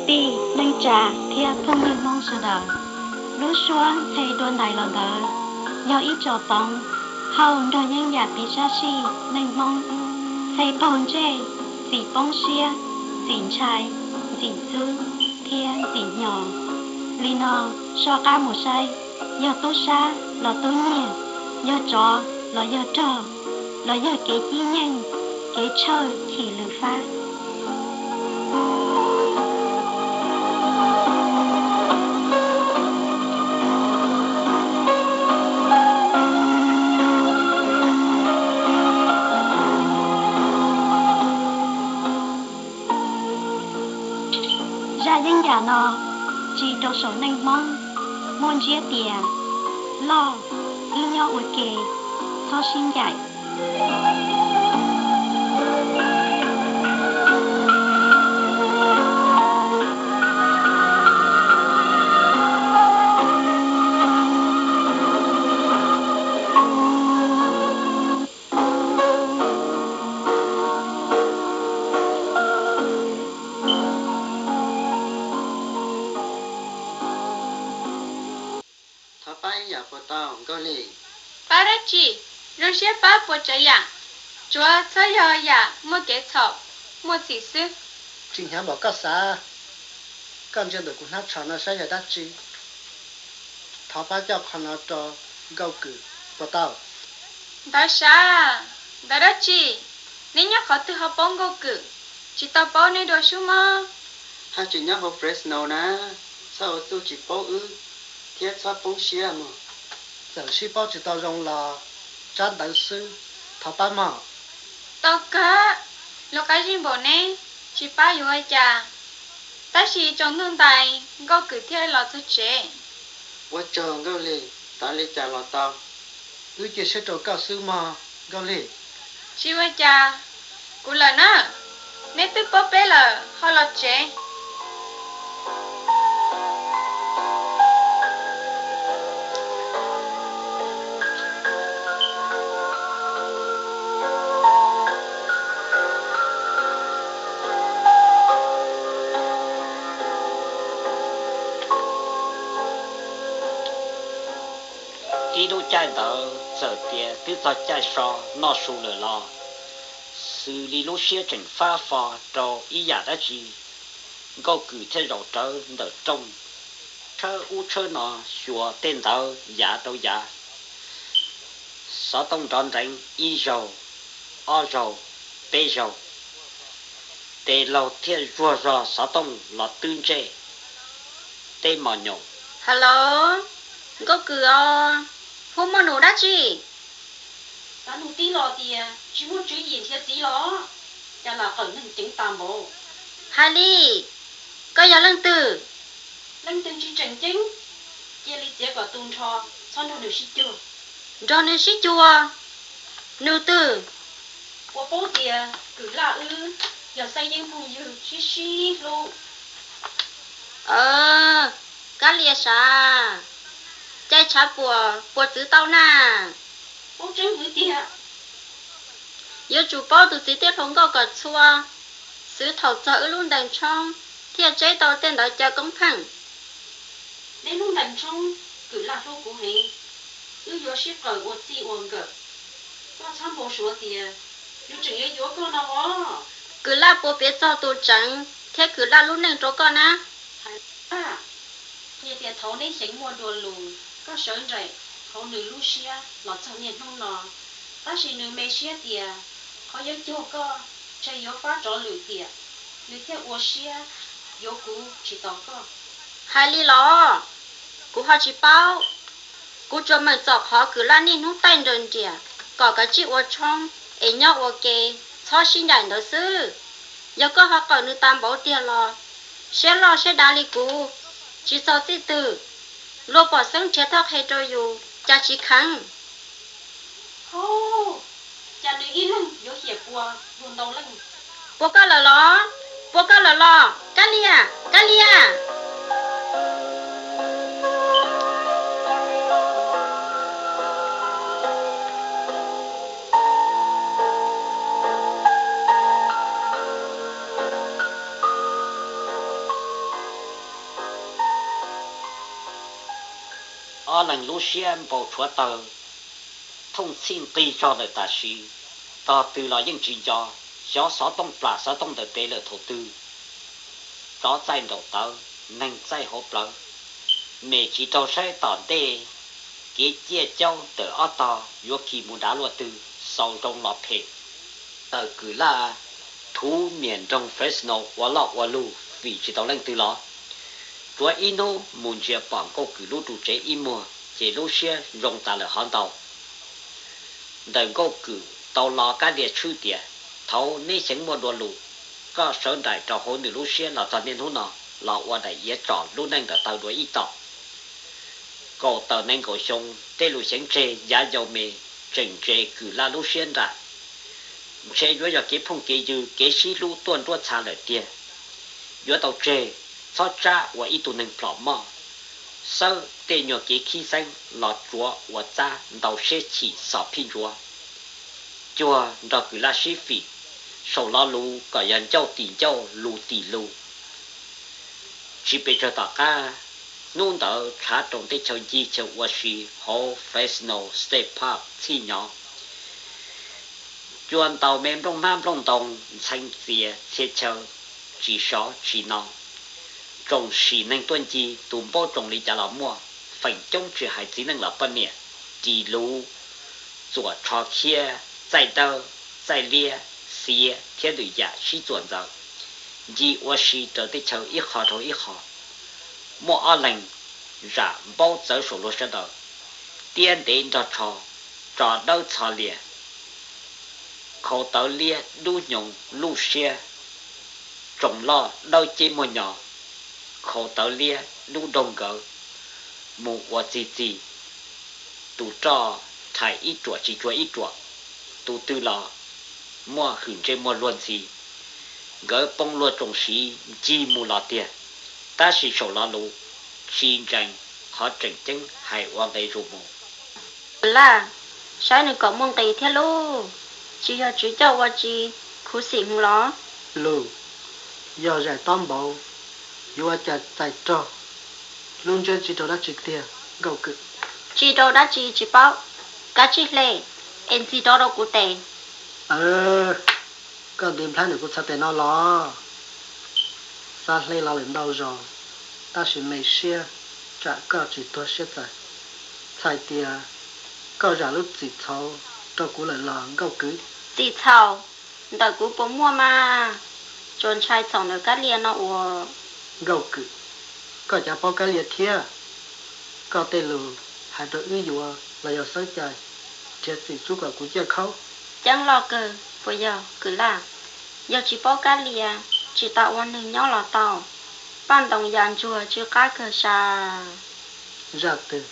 Kwv tij, neej tsa thiab phooj ywg Hmoob sawv daws, lub suab ntxhe dua ntais los ntawd yog ib tsom poov hauj nrog yeeb yam piv sab sij neej Hmoob. Ntxhe paug ntsej, ntxim poob siab, ntxim ntshai, ntxim ntxub thiab ntxim hnyo. Li no, so qab mus saib, yog tub sab los tub nyiag, yog tsov los yog rog, los yog kev cib nyeej, kev tshawj chim lwm fab. Zaj yeeb yam no tsis rau saum neej Hmoob, muaj ntsiab tias loj, wb nyob ua ke, txhob sib ncaim. Thov pab ib yam puas tau, Nkauj Lig? Pab dab tsi? Zoo siab pab puas tsav yam, tsuav txhob yog yam muaj kev txhaum, muaj txim xwb. Tsis hnyav npaum koj xav. Koj ntsia ntawm kuv hnab tsho no saib yog dab tsi. Thov pab coj qhov no rau Nkauj Kwm puas tau? Ntawd sav, ntawd dab tsi? Neb nyob qhov twg ho paub Nkauj Kwm? Tsis tau paub neb dua sub mob. Haj tseem nyob hauv Fresno na, txhob ua txuj tsis paub wb thiab txhob poob siab mog. Txawm sib paub tsis tau zoo los tsab ntawv xwb, thov pab mog. Tau kawg, lus qab zib npaum neb, tsis pab yuav ua cas. Tab sis tsaus ntuj ntais Nkauj Kwm thiaj los txog tsev. Ua tsaug Nkauj Lig, tau li cas los tau. Wb cia siab rau koj xwb mog Nkauj Lig. Tsis ua cas, kuv lawm na, neb twb paub peb lawm ho los tsev. Tib lub caij ntawd txawm tias twb txog caij so noj su lawm los xws li lub siab tseem fab fo rau ib yam dab tsi. Nkauj Kwm thiaj zaum rawv ntawm rooj, tshawb ub tshawb no, xyuas tej ntawv yav rau yav. Xov tooj nrov nreev ib zaug, ob zaug, peb zaug, tes laug thiaj zuag zog xov tooj los twb ntsej. Tej mos nyoos. Hello, Nkauj Kwm os, hu muaj num dab tsi? Xav nug tib lo tias tsis muaj tswv yim nrhiav txiv los? Cas lam qawm neeg ceev tas npaum. Hais li, koj yog leej twg? Leej twg tsis tseem ceeb, cia li txiav kom tu nrho, txhob nrog nws sib cuag. Nrog nws sib cuag? Nws twg? Ua paub tias Kwm Laj wb yog xeeb yeeb phooj ywg sib sib hlub. Kab Lias sav, cai tshav puas puas txwv tau na? Paub tseeb hwv tiag. Yuav tsum paub tus txiv tij hluas nkauj kom txhua, xwv thaum txog wb lub ntees tshoob thiaj tseb tau tej ntawd caw koob pheej. Neb lub ntees tshoob, Kwm Laj hlub kuv heev, wb yuav sib qawm ua txij ua nkawm. Koj txhob npau suav tias nws tseem yuav yuav koj no os. Kwm Laj puas piav txog tus tseem thiab Kwm Laj lub neej rau koj na? Hais tias thaum neb xyeem muaj dua lus, koj sawv nraim hauv nws lub siab los txog niaj hnub no. Tab sis nws me siab tias qhov yuav cuag koj tseg yuav fab rov lwm tiam, nws thiaj ua siab yuav kuv tsis tos koj. Hais li los? Kuv ho tsis paub. Kuv tsuas meem txom qhov Kwm Laj niaj hnub taij nraws nriam kom kav tsij ua tshoob es nyob ua ke, txhob sib ncaim ntawd xwb. Yog koj ho qawm nws tas npaum tiag los, siab loj siab dav li kuv, tsis txog txij twg, luag pom xeeb nrhiav thoj qhe rau yus, cas tsis kheev? Cas nws ib leeg yuav hiam pua luag ntau leej? Puas koj lawm los? Puas koj lawm los? Kab Lias, Kab Lias! Ob leeg lub siab npau tshuav tawg, thooj txhij nqig zog lawm tam sim, tog twg los yeej tsis nco, xyov xov tooj plam xov tooj ntawm pem lawm thaum twg. Tsov txaij nraum tawv, neeg txaij hauv plawv, mem tsis raug saib tom ntej, kev ciaj caub ntawm ob tog yuav khi mus dav luaj twg, xaus zoo los phem. Tawm Kwm Laj thuv niam nroog Fresno ua loj ua lug fim tsis tau leej twg los. Tsuav ib hnub mus ntsia pom Nkauj Kwm lub ru tsev ib muag ces lub siab zoo tas lawm hov ntau. Ntawm Nkauj Kwm tau lo Kab Lia tshwj tias, thaud neb xyeev muaj dua lus, koj sawv nraim rau hauv nws lub siab los txog niaj hnub no, los ua daim iav tsom lub neej ntawm taw dua ib tom. Kaum tawm nees nkaum xyoo, tej lus xyeev tseg yav yau me tseem ntse Kwm Laj lub siab nraim. Ntshe yuav yog kev phooj kev ywg kev sib hlub tuaj nruab txha lawm tiag. Yuav tau tseg, txhob tsab ua ib tug neeg plhom moj, xawb tej nyuag kev khib xeeb los tsuav ua txab ntau siab chim xom phij ntsuav. Cuag nrog Kwm Laj sib fim, saum lo lus kom yog ncauj tim ncauj lus tim lus. Tsis pes tsawg tom qab, hnub ntawd tshav rau teb chaws ncig chaw ua si hauv Fresno State Park txhij nyov. Cua ntaus me nplooj hmab nplooj ntoo ntxhee txias txhia chaw, tsis sov tsis no. Tsoom sim neeg tuaj ncig tus npaub tsoom li cas los muaj, feem coob tsis hais txiv neej los poj niam, ris luv, txuam tsho khiab, txaij dawb, txaij liab, xiav thiab lwm yam sib txuam ntxaws, ncig ua si raws teb chaws ib qho rau ib qho. Muaj ob leeg zam npaub txawv saum luag sawv daws, tiab ntev nrog tsho, tso dawb txho lias, khau tawv liab dub hnyoo luj siab, tsoos loj dawb ceb muag nyo, khau tawv liab dub doog nkawd, mus ua txi txi, tus roj rhais ib ruam tsis cuag ib ruam, tus twg los muaj hwm ntsej muag luag ntxhi. Nkawd poob luag tsoom siv ncig mus los tiag, tab sis saum lo lus tsis ntsees qhov tseem ceeb hais ua nqe zus mus. Laj, saib nws kom muaj nqis thiab lub, tsis yog tswv coj ua tsis khuv xim mus los? Lus, yog zais tob npaum, yuav ua cas txais raug, lub ntsiab tsis raug dab tsi tiag Nkauj Kwm. Tsis raug dab tsi tsis paub, kav tsij hle es ntxig rov rau kuv tes. Koj nti nplhaib ntawm kuv txhais tes no los? Xav hle los lawm ntau zaus, tab sis me siab tsam koj tsis tuag siab txais. Txhais tias koj zam lub txim txhaum rau kuv lawm los Nkauj Kwm? Txim txhaum ntawm kuv puas muaj mas, tsuas ntshai txhaum ntawm Kab Lia no uas. Nkauj Kwm, koj cav paub Kab Lia thiab? Koj tej lus hais rau wb yuav los yog xeeb cai, nrhiav txim tsub kom kuv ciaj khaub? Ceeb loj kawg puas yog Kwm Laj? Yog tsis paub Kab Lia, tsis tau ua neeg nyob los tau. Paj ntoos yam ntsuag tsw qab kawg sas. Zaj twg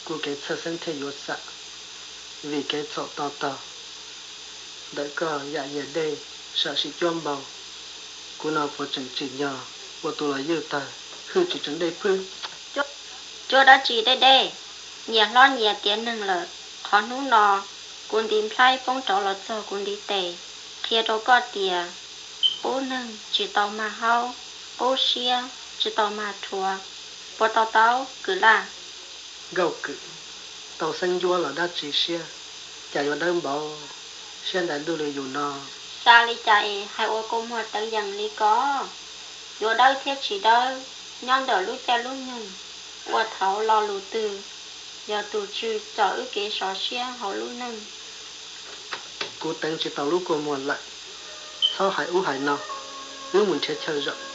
kuv kev txhawj xeeb thiaj yuav xam, vim kev txhaum to taug ntawm koj yam nyias dej sam sim cuab npau. Kuv no puas tseem tsim nyog ua tus los ywj tawg hwj tsis tseem dej phwj? Cuab dab tsi deb deb, nyias hlob nyias tiav neeg lawm. Qhov hnub no kuv nti nplhaib poob rov los txog kuv ntiv tes, qhia rau koj tias qub neeg tsis tau mag haub, qub siab tsis tau mag rhuav. Puas to taub Kwm Laj? Nkauj Kwm, tau xeeb ncuab los dab tsi siab, cas yuav dawb npaum siab ntais ntuj li yus no. Xav li cas es hais ua kua muag teev yees li ko? Yuav dawb thiab tsis dawb nyob ntawm lub caij lub nyoog, ua thaum lo lus twg, yog tus tswv txom wb kev sov siab hauv lub neej. Kuv teev tsis tau lub kua muag lawm, txhob hais ub hais no, wb mus nrhiav chaw zaum.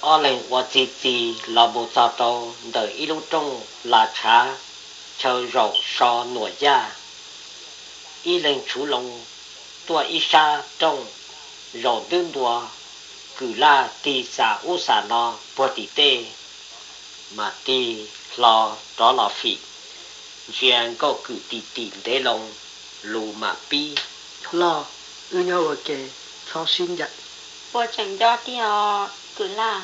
Ob leeg ua txi txi los mus txog rau ntawm ib lub rooj las tshav, chaw zaum so nuam yaj. Ib leeg tshuv loo tuaj ib sab rooj, zaum ntub ntua, Kwm Laj tig xam ub xam no puag tim tej, mam tig hlo rov los fim, ntsia Nkauj Kwm tim tim ntev loo, lus mam pib. Loj, wb nyob ua ke, txhob sib ncaim. Puas tseem nco tiag os? Kwv Laj,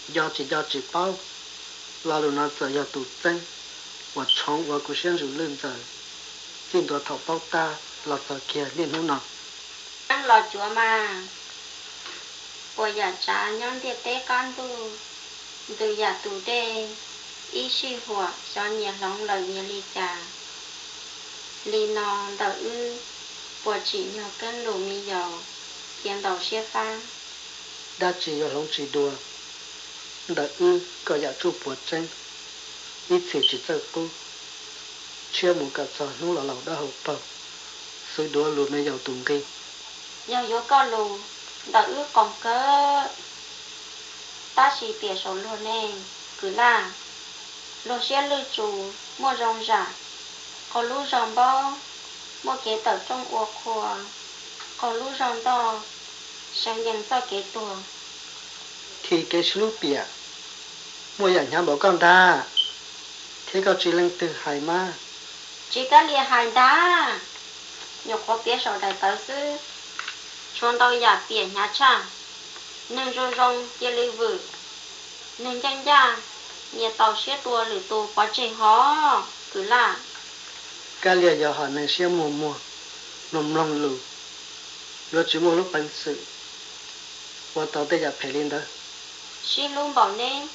nco tsis nco tsis paub, lo lus no txawm yog tus txeeb uas tshoov ua kuv siab ntsws lwj ntxaws, txij ntua thaum paub tab los txog kiag niaj hnub no. Neeb los cuav mas, puas yam tsav nyob ntiaj teb qab ntuj, ntws yam tus dej, ib sij huam xyov nyias hloov lawm nyias li cas. Li no ntawm wb puas tsim nyog keeb lus me yaus cia ntaus siab fab? Dab tsi yuav hloov tsis dua, ntawm wb koj yam tsuj puav tseeb, ib txhis tsis txawj qub, tshiab mus kom txog hnub los laus dawb hau paug, xwv duav lus me yaus tus nqi. Yog yuav koj lus, ntawm wb qoos kawg, tab sis tiam saum luag ne, Kwv Laj, luag siab lwj tsus muaj zoo zam, qaug lub zog npaub muaj kev tawm rooj ua qhua, qaug lub zog ntoj seev yees txoj kev tuag. Khi kev sib hlub piam, muaj yam hnyav npaum koj ntag, thiab koj tsis leej twg hais mas. Tsis Kab Lia hais ntag, nyuam qhuav piav saum daim tawv xwb, tshuav ntau yam piam hnyav tshaj. Neeg zoo zoo cia li vwm, neeg ncaj ncaj nyias tau siab tua lwm tus pov tseg hov, Kwv Laj. Kab Lia yog hom neeg siab muag muag, mloog mloog lus, yuav tsis muaj lub peev xwm ua tau tej yam phem li ntawd. Sib hlub npaum neb,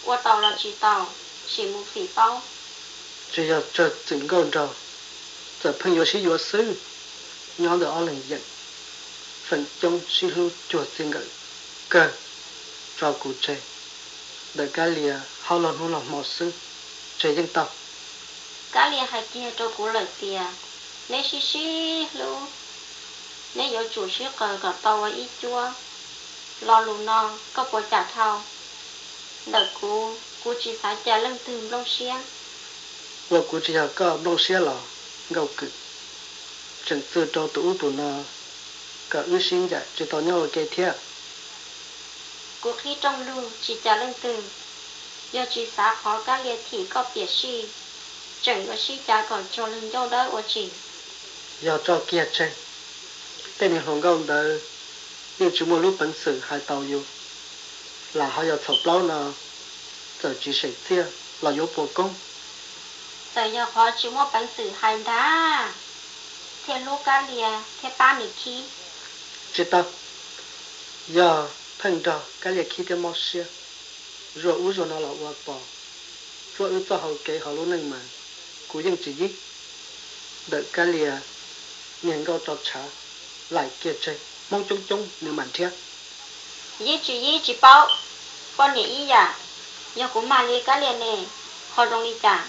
ua tau los tsis tau, sim mus fim paub. Tsis yog tsawg txwm nkauj nraug, txawm pheej yuav sib yuav xwb, nyob ntawm ob leeg yeem, feem coob sib hlub cuag txij nkawm kawg. Tso kuv tseg, ntawm Kab Lia hauj lwm hnub los hmo xwb, tseg yeej tau. Kab Lia hais kiag rau kuv lawm tias neb sib sib hlub, neb yuav tsum sib qaws kom tau ua ib cuab. Lo lus no koj puas cam dhau? Ntawm kuv, kuv tsis xav cia leej twg nplooj siab. Ua kuv tsis yog koj nplooj siab los, Nkauj Kwm? Tseem txwj rau tus ub tus no kom wb sib ncaim tsis tau nyob ua ke thiab. Kuv qhib rooj lug tsis cia leej twg, yog tsis xav qhov Kab Lia thim koj piam sij, tseem yuav sib cav kom tsuag leeg ncauj dawb ua tsis. Yog tso kiag tseg, tej niag hluas nkauj ntawd yeej tsis muaj lub peev xwm hais tau yus. Lam ho yog txhaum plaub no, txawm tsis sem txiaj los yuav puas koob? Txawm yog qhov tsis muaj peev xwm hais ntag, thiaj hlub Kab Lia thiab pab nws khib. Tsis tau, yog pheej nrog Kab Lia khib thiab mob siab, zuag ub zuag no los ua pos, tsuab wb txoj hau kev hauv lub neej mas kuv yeej tsis yib. Ntawm Kab Lia, niag nkauj rau tshav, laim kiag tseg, Hmoob coob coob nws mam nrhiav. Yib tsis yib tsis paub, poj niam ib yam, yog kuv mag li Kab Lia ne, ho zoo li cas?